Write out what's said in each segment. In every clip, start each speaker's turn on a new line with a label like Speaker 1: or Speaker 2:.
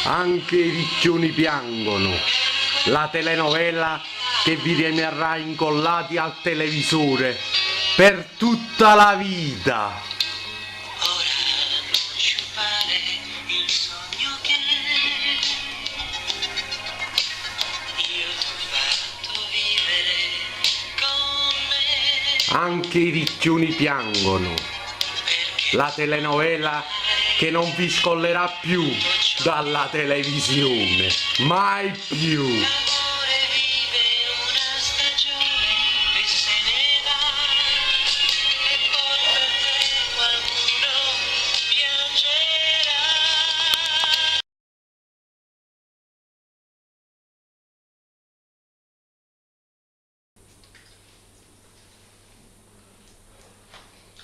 Speaker 1: Anche i ricchioni piangono, la telenovela che vi rimarrà incollati al televisore per tutta la vita. Anche i ricchioni piangono. La telenovela che non vi scollerà più dalla televisione. Mai più.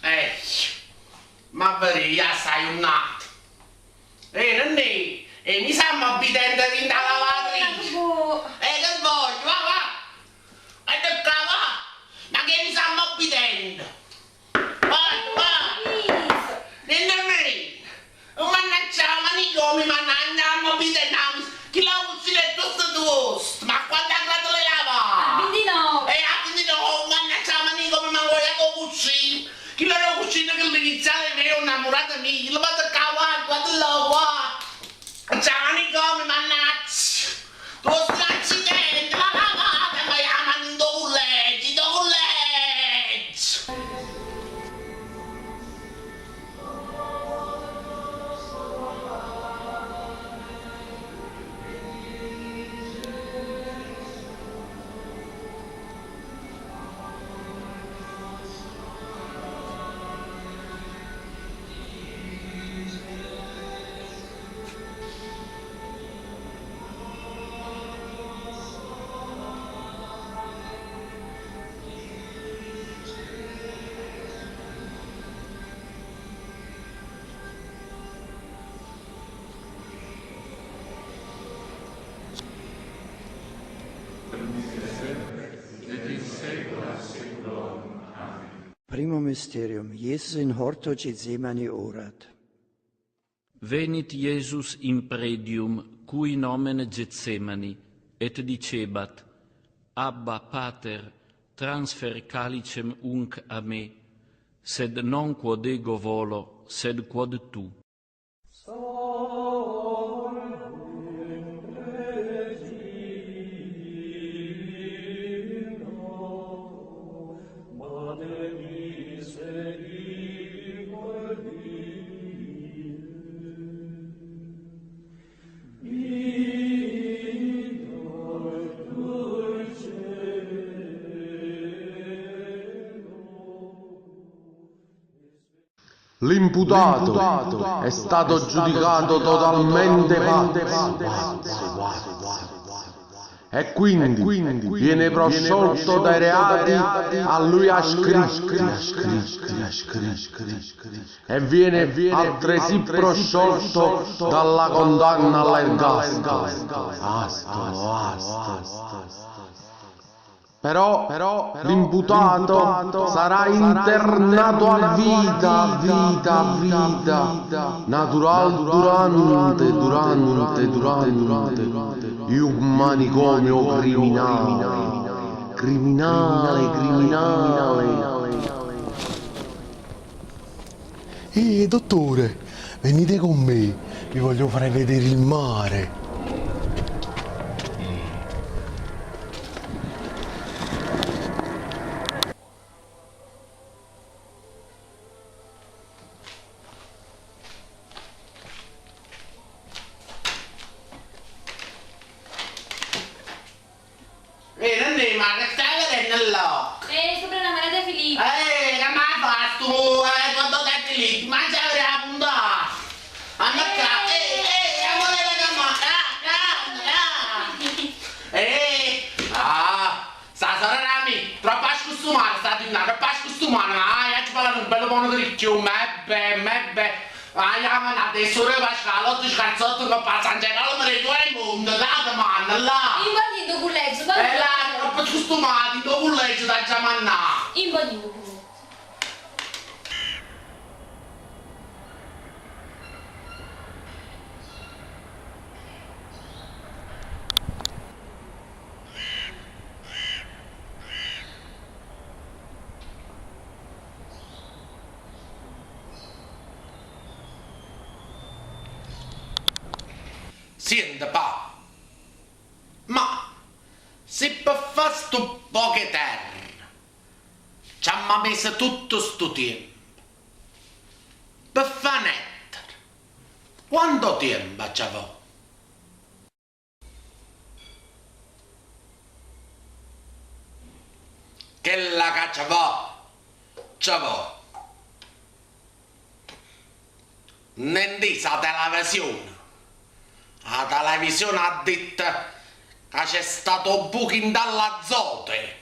Speaker 2: Eh, ma vedi, ja stai un nato. Eh, nonnì, e mi sa abitando dint' 'a lavatrice. Eh, che voglio, va, va. E che qua, va. Ma che mi sta abitando? Va, va. Nonnì, mannaggia, ma come mannaggia, abitando. Chi l'ha ucciso è tutto tosto. Ma quanta grado le lava?
Speaker 3: A 29.
Speaker 2: E a 29, mannaggia, ma come mi voglio cucina. Chi l'ha cucina che l'iniziale mio, innamorata mia, lo vado a cavare, guarda là, qua. Ciao, come mannaggia. Tu stai accidente, la lavata, ma chiamano in collegio, in collegio.
Speaker 4: Primum mysterium, Jesus in horto Gethsemane orat.
Speaker 5: Venit Iesus in praedium, cui nomen Getsemani, et dicebat, Abba, Pater, transfer calicem hunc a me, sed non quod ego volo, sed quod tu.
Speaker 1: L'imputato è stato giudicato totalmente pazzo e quindi viene prosciolto dai reati a lui ascritti e viene altresì prosciolto dalla condanna all'ergastolo. Però l'imputato sarà internato a vita, vita, vita, natural durante, durante, durante, in un manicomio criminale, criminale, criminale.
Speaker 6: Ehi, dottore, venite con me, vi voglio fare vedere il mare.
Speaker 2: Eh, nonnì, ma che stai vedendo là?
Speaker 3: Sopra la mare di Filippo.
Speaker 2: Che mi hai fatto? Quando te Filippo, ma già avrei la puntata. Anna qua, amore che ma, ah, sta sorella mia, troppo scostumata, sta diventando troppo scostumata, ah, io ci parlo un bello buono di ricchio, ma è be, ma è be. Ah, io mi adesso ora Pascalotto, scarzotto, che passa in generale, me ne due mondo, date manna, là.
Speaker 3: In bagno collegio, va.
Speaker 2: E là, troppo scostumati, dopo collegio da già mannà.
Speaker 3: In bagno collegio.
Speaker 2: Sient pa', ma si pe fa stu poc 'e terra c'amma mis tutt stu tiemp, pe fa n'ettaro quanto tiemp ce vo'? Chella ca ce vo', ce vo'. N'he 'ntiso 'a televisione? 'A televisione ha ditto ca c'è stato 'o buco 'int' all'azote.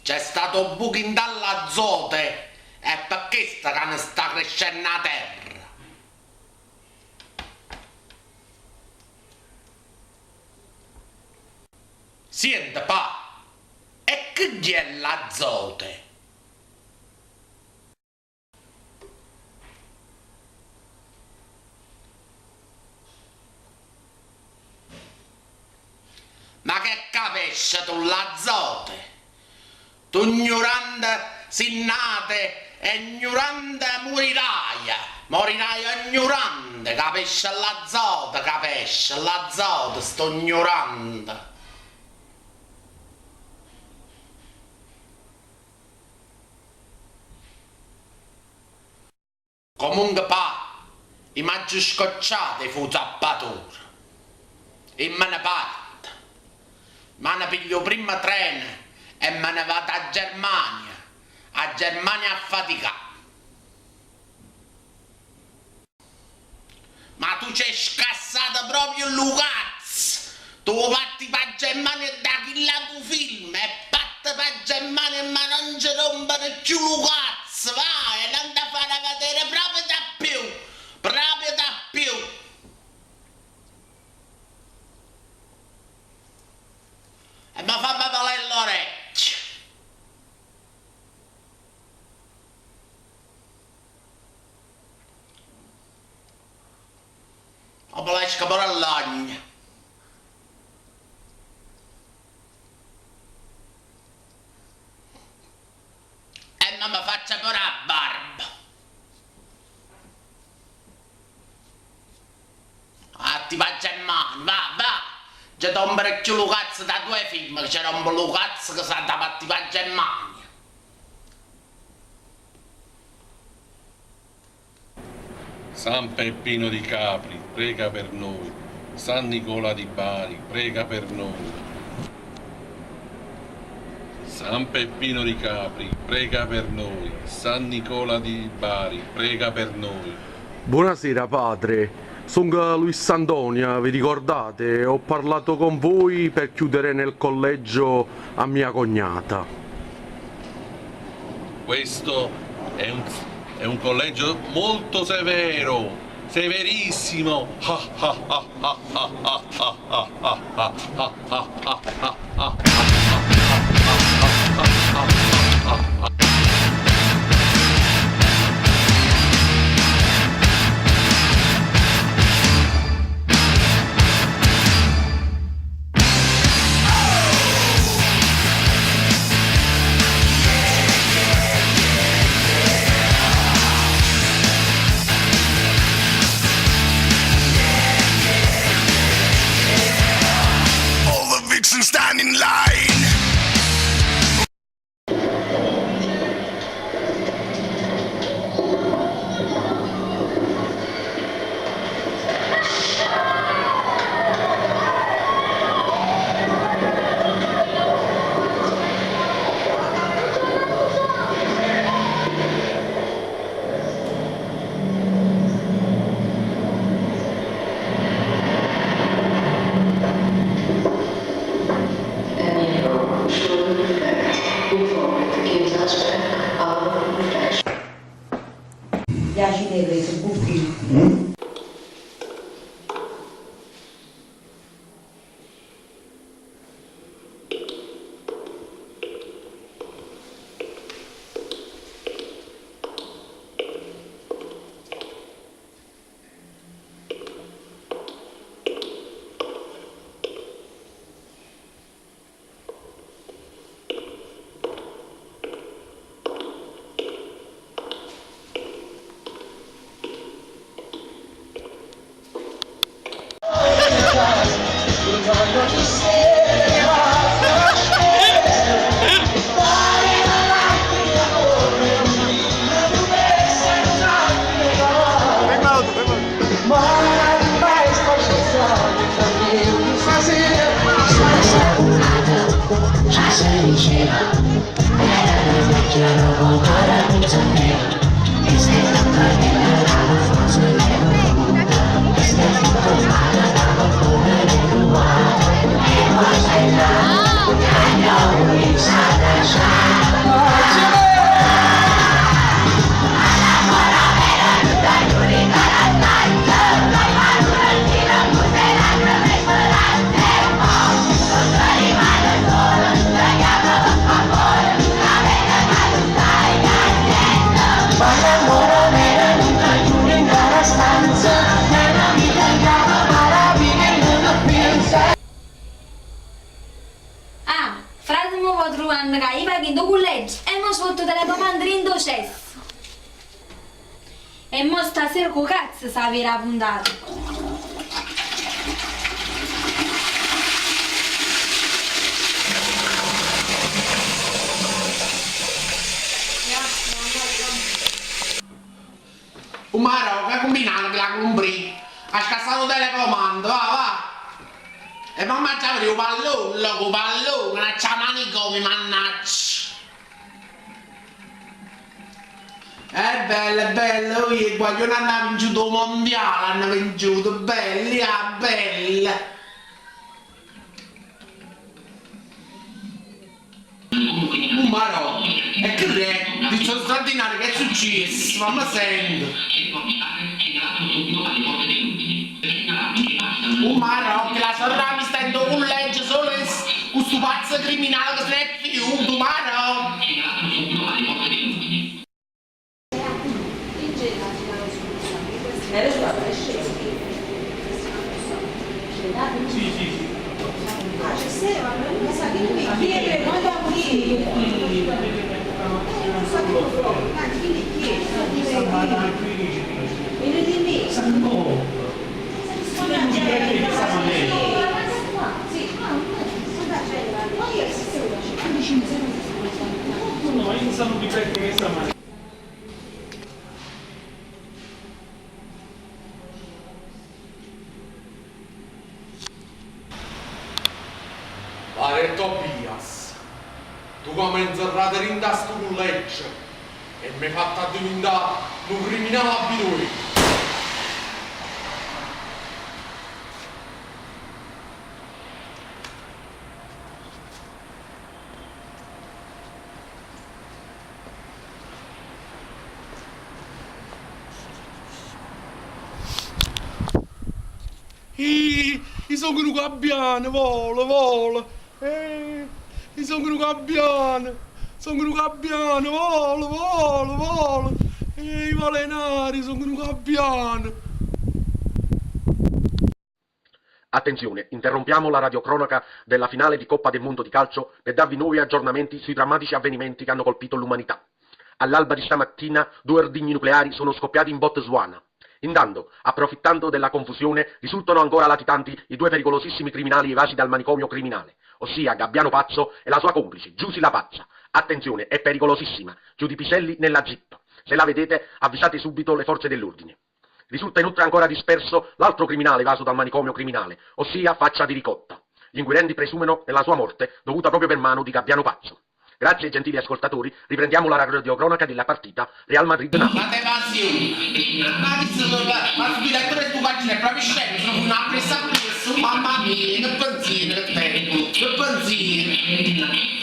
Speaker 2: C'è stato 'o buco 'int' all'azote è pe chesto ca ne sta crescenno 'a terra. Siente, pa', e che gghiè l'azote? Ma che capesce tu l'azote? Tu gnurante si nate e gnurante muriraje, moriraje gnurante, capisce l'azote, capisce l'azote sto gnurante. Comunque pa', i' m'aggio scocciato 'e fa 'o zappatore. I' me ne parto. Me ne piglio 'o primmo treno e me ne vado 'a Germania, 'a Germania a faticà. Ma tu c'hê scassato proprio lu cazzo! Tu vuo' parti p' 'a Germania da chill'atu film e parte p' 'a Germania ma non ce rompere cchiù lu cazzo, va, e non te fare vedere proprio da più, proprio da più! E ma famme pelà l'orecchie! 'o pelesco pure ll'ogne. E mo me faccio pure 'a barba. Ah, ti faccio 'e mmane, va, va! Nce rompere cchiù lu cazzo da due film, ce rompe lu cazzo che s'ha da partì pa' Germania.
Speaker 7: San Peppino di Capri, prega per noi. San Nicola di Bari, prega per noi. San Peppino di Capri, prega per noi. San Nicola di Bari, prega per noi.
Speaker 1: Buonasera padre, sono Luis Antonio, vi ricordate? Ho parlato con voi per chiudere nel collegio a mia cognata.
Speaker 7: Questo è un, è un collegio molto severo, severissimo. Ah, ah, ah, ah, ah, ah, ah, ah, ah, ah, ah, ah, ah, ah, ah, ah, ah, ah.
Speaker 8: All the vixens stand in line.
Speaker 9: Gli acini hai preso il buffino.
Speaker 3: Ah, fratm vo truvann ca ij vaco int 'o cullegio e mo sfott 'o telecomando dint 'o cess. E mo stasera cu 'o cazz s' 'a vere 'a puntata.
Speaker 2: Uh Marò, che ha cumbinato chella culumbrina? Ha scassato 'o telecomando, va va! E mo m'aggia vedè 'o pallone, loco, 'o pallone, mannaggia 'a manicomio, mannaggia! È bello, è bello, ui, 'e guaglione hanno vinciuto 'o mondiale, hanno vinciuto, belli, ah, belli! Uh Marò, e che r'è? Dice 'o straordinario che è succiesso? Famme sente. Uh Marò, chella sorella mi sta 'int' 'o cullegio solo essa, cu stu pazzo criminale che se n'è fiuto, Marò.
Speaker 1: Pare Tobias, tu ca m'hê 'nzerrato dint' a stu culleggio e m'hê fatto addivintà nu criminale abitué. Ih, i' songo nu gabbiano, volo, volo. Eh, i' songo nu gabbiano, songo nu gabbiano, volo, volo, volo. Eh, i' volo in aria, songo nu gabbiano.
Speaker 10: Attenzione, interrompiamo la radiocronaca della finale di Coppa del Mondo di calcio per darvi nuovi aggiornamenti sui drammatici avvenimenti che hanno colpito l'umanità. All'alba di stamattina due ordigni nucleari sono scoppiati in Botswana. Intanto, approfittando della confusione, risultano ancora latitanti i due pericolosissimi criminali evasi dal manicomio criminale, ossia Gabbiano Pazzo e la sua complice, Giusy la Pazza. Attenzione, è pericolosissima, giù di piselli nella zip. Se la vedete, avvisate subito le forze dell'ordine. Risulta inoltre ancora disperso l'altro criminale evaso dal manicomio criminale, ossia Faccia di Ricotta. Gli inquirenti presumono nella sua morte dovuta proprio per mano di Gabbiano Pazzo. Grazie gentili ascoltatori, riprendiamo la radiocronaca della partita Real Madrid-Napoli.
Speaker 2: Ma te evasione! Ma chi se ma stu direttore 'e stu calcio è proprio scemo, se ne fuje appriesso appriesso, mamma mia, che pensiero che tengo, che pensiero!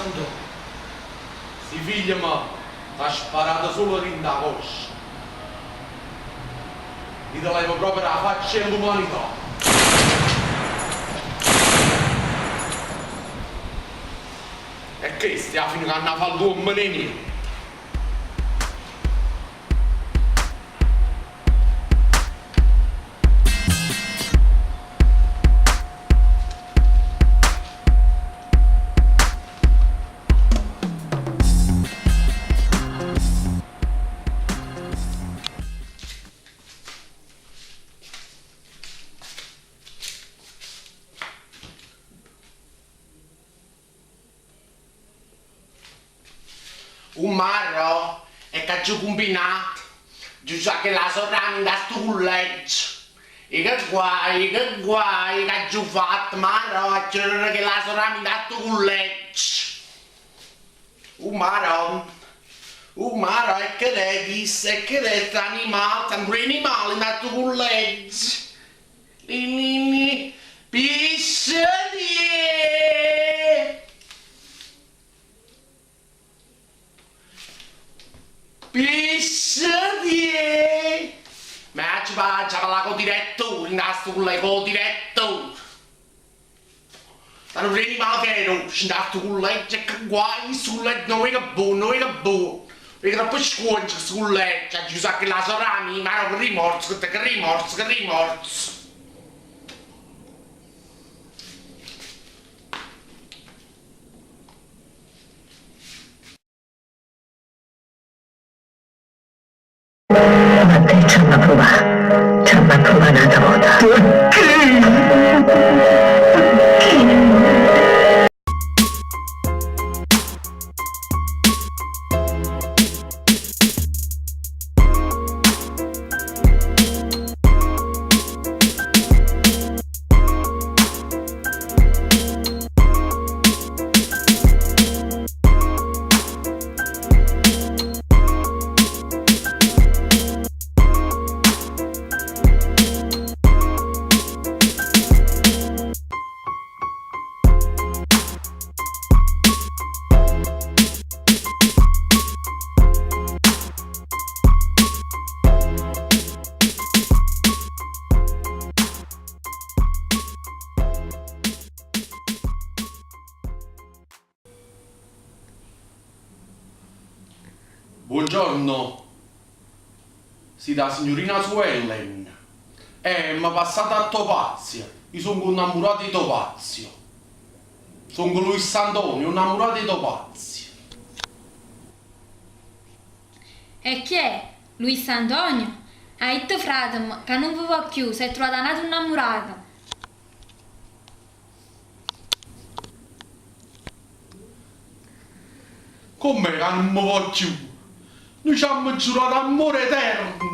Speaker 1: Antonio, si figliemo t'ha sparato solo dint' 'a coscia, io te levo proprio d' 'a faccia 'e ll'umanità. E chesta è 'a fine che hanno 'a fa ll'uommene 'e niente.
Speaker 2: O Maro è ch'aggio cumbinato, già che la sorella 'int'a stu culleggio. E che guai, che guai ch'aggio fatto, Maro, a credere che la sorella 'int'a stu culleggio. O Maro, o Maro, e che è chisto, e che è st'animale, sta pure animale 'int'a stu culleggio. Li li li, piscetié! Piscetié! Ma ci faccio parlà co' direttore, 'int'a stu culleggio, co' direttore. Stanno pure animali feroci 'int'a stu culleggio e che guai, stu culleggio non è che buono, non è che buono. È troppo scuonceco stu culleggio, aggio chiuso a chella sora mia, ma no, che rimorso, che rimorso, che rimorso.
Speaker 11: Mattè c'amma pruvà, c'amma pruvà n'ata vota.
Speaker 1: Buongiorno, site 'a signurina Suellen? Eh, m'ha passato a Topazia, io songo 'o 'nnammurato 'e Topazio. Songo Luis Antonio, 'o 'nnammurato 'e Topazia.
Speaker 3: E chi è? Luis Antonio? Ha 'itto fratemo ca nun ve vo' cchiù, s'è truvato a n'ato 'nnammurato.
Speaker 1: Comm'è ca nun me vo' cchiù? Nuje c'ammo giurato ammore eterno.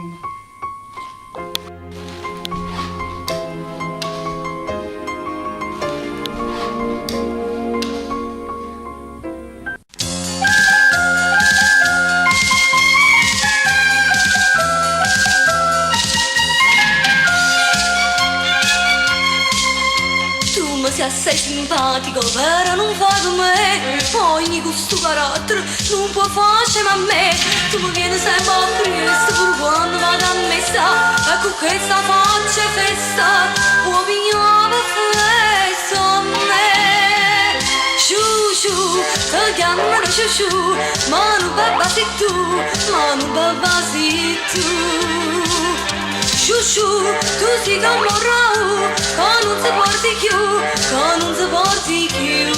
Speaker 12: Tu mi sei assai simpatico, però nun fa pe me. Poi cu stu carattere nun può fare a me. Tu mi vieni sempre appresso pure quando vado a messa. E con questa faccia festa può pigliare fesso a me. Sciù sciù, ti chiamano sciù sciù, ma nun papà sei tu, ma nun papà sei tu. Sciù sciù, tu sei come un rau, che non si porti più, che non si porti più.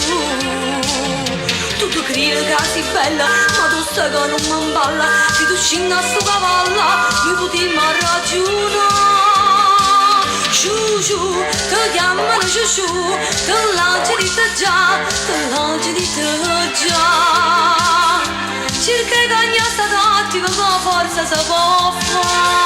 Speaker 12: Tu ti credi che sei bella, ma tu sai che non mi imballa, se tu scendi a sto cavallo, noi potremmo ragionare. Sciù sciù, ti chiamano sciù sciù, te l'aggio detto già, te l'aggio detto già. Cerca 'e cagnà sta tattica che forse si può fà.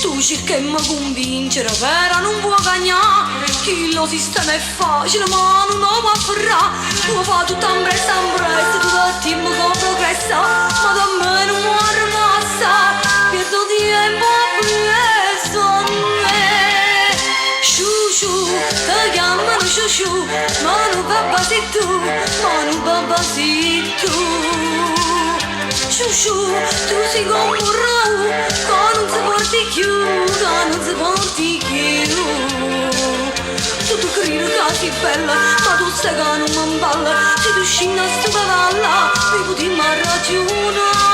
Speaker 12: Tu cerchi 'e me convincere, però nun può cagnà. Chillo sistema è facile, ma nun 'o può afferrà. Tu fa tutto ambressa ambressa, tu ti che progressa, ma da me non muore massa. tutto tiempo appriesso a me. Sciù sciù, ti chiamano sciù sciù, ma nu babà si tu, ma nu babà si tu. Sciù sciù, tu sei come un rau, che non si porti più, che non si porti più. Tu ti credi che sei bella, ma tu sai che non mi balla, se tu scendi a sto cavallo, mi potremmo ragionare.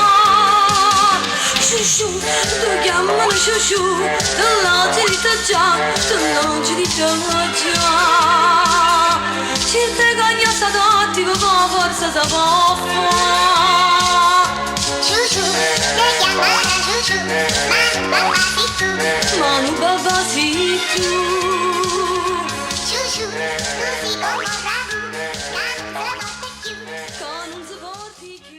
Speaker 12: Sciù sciù, ti chiamano sciù sciù, te l'ho detto già, te l'ho detto già. Ci te cagna sta tattica, ma forse si può fare.
Speaker 13: Sciù sciù, ti chiamano sciù sciù, ma nu babà si tu.
Speaker 12: Ma nu babà si tu.
Speaker 13: Sciù sciù, tu sei come un ragù, che non si porta più.
Speaker 12: Che non si porti più.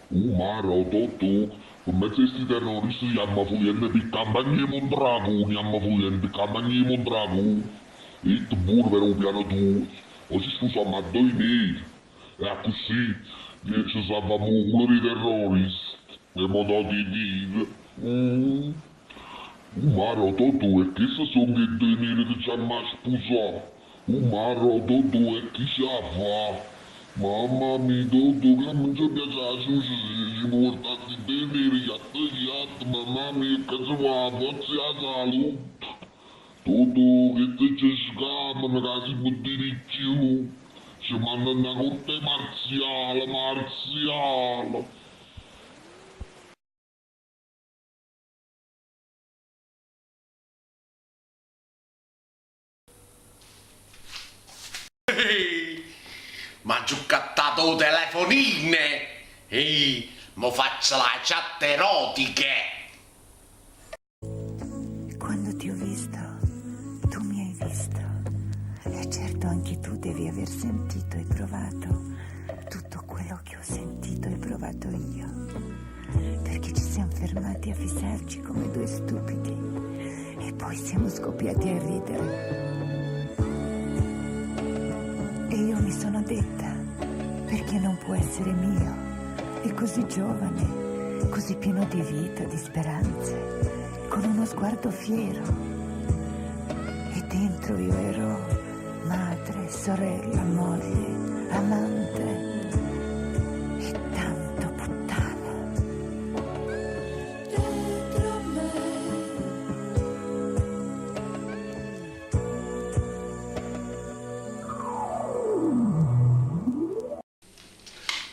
Speaker 14: Uh, Maro, Totò, pe' mezzo 'e 'sti terroristi jammo fujenne p' 'e campagne 'e Mondragone, jammo fujenne p' 'e campagne 'e Mondragone. Hê 'itto buono però 'o piano tuojo, o ce spusammo a ddoje nere e accussì ce salvammo 'o culo d' 'e terroristi e mo di vive. Uh, Maro, Totò, e cheste songo 'e ddoje nere che ce amma spusà? Uh, Maro, Totò, e chi ce 'a fa? Mamma mia, Totò, che nun ce piace 'a sushi, si porta sti ddoje nere chiatte chiatte, mamma mia, che se fa 'a forza e 'a salute. Totò, che te ce sgamano, ca si può dire di cchiù. Ce mannano 'na corte marziale, marziale.
Speaker 2: M'aggio accattato 'o telefonino! Ehi, mo faccio la chat erotica!
Speaker 15: Quando ti ho visto, tu mi hai visto. E certo anche tu devi aver sentito e provato tutto quello che ho sentito e provato io. Perché ci siamo fermati a fissarci come due stupidi e poi siamo scoppiati a ridere. E io mi sono detta, perché non può essere mio? È così giovane, così pieno di vita, di speranze, con uno sguardo fiero. E dentro io ero madre, sorella, moglie, amante e tanto puttana.
Speaker 12: Dentro me.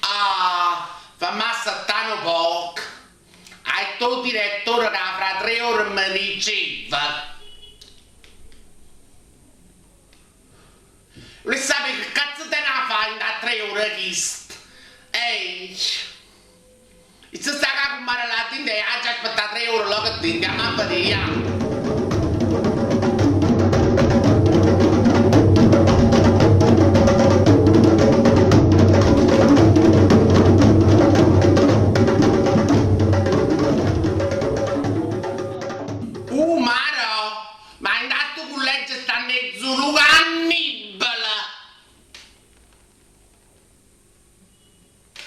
Speaker 2: Ah, famme assettà nu poco. Ha 'itto 'o direttore ca fra tre ore me riceve. Vulesse sapé che cazzo tene 'a fà 'int' a tre ore chisto. Ehi. Isso sta cu 'a cummara là dinto e aggia aspettà tre ore lloco dinto, jammo a vedé, jammo. Uh, Maro, ma 'int' a stu culleggio stanno 'e Zulucanni!